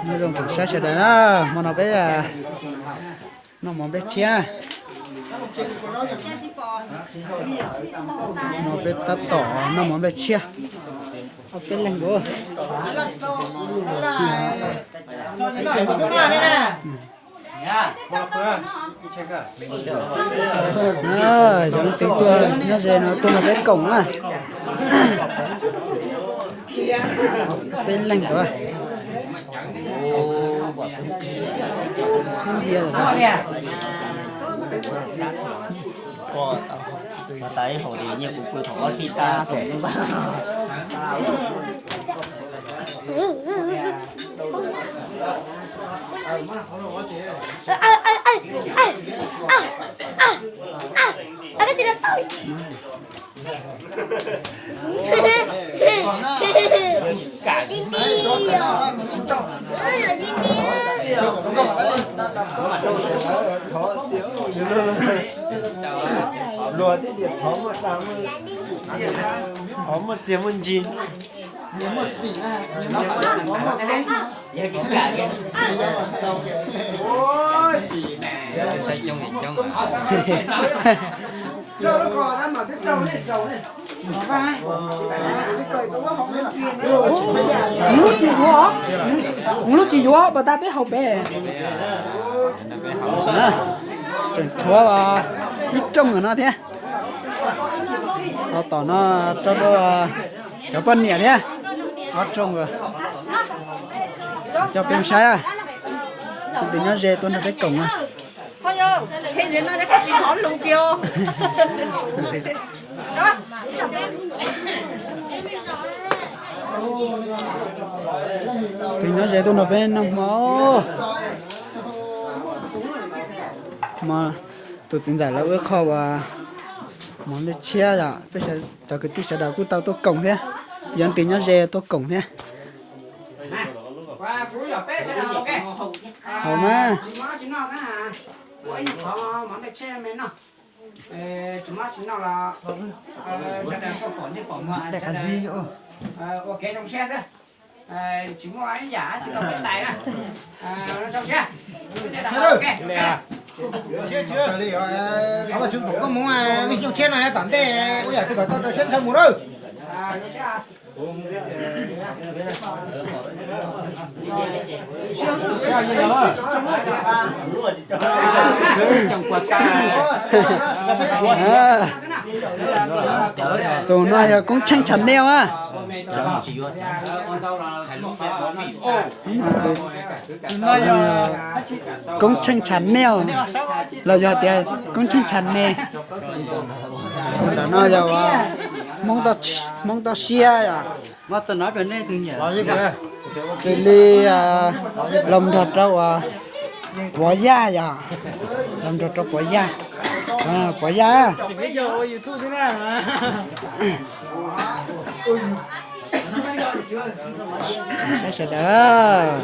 Nyob zoo tsoom saib sawv daws na, hmo no peb noj mov nplej tshiab. Hmo peb tab tom noj mov nplej tshiab. Ob peb leeg nkaus. Cov leej twg tuaj nyob ze no tuaj nrog peb koom na. Peb leeg nkaus. Peb ntiav lawm. Luag thiab tias thov muaj, thov muaj txiag muaj ntsig. Nws lub tsis yuav, nws lub tsis yuav pas tas peb haus pem. Tseem tshuav ib rooj no thiab. Tos tom no rau cov poj niam thiab. Ob rooj, coj peb saib na. Leej twg nyob ze tuaj nrog peb koom na. Tus nyob ze tuaj nrog peb noj hmo. Tus txiv ntxawm lawv ua ib qho uas mov nplej tshiab yom, peb cov kwv tij sawv daws kuj tau tuaj koom thiab, yog leej twg nyob ze tuaj koom thiab. Haus mas. Koj mus li xyoo tshiab no tom ntej ua yam twg kom tau rau siab ntshai mus lawm. Tus no yog Koob Tsheej Channel a. Koob Tsheej Channel los yog tias Koob Tsheej Channel. Tus no yog Hmoob Toj Siab yom. Xws li los nrog rau uas Puav Yaj yom, los nrog rau Puav Yaj, Puav Yaj. Saib sawv daws.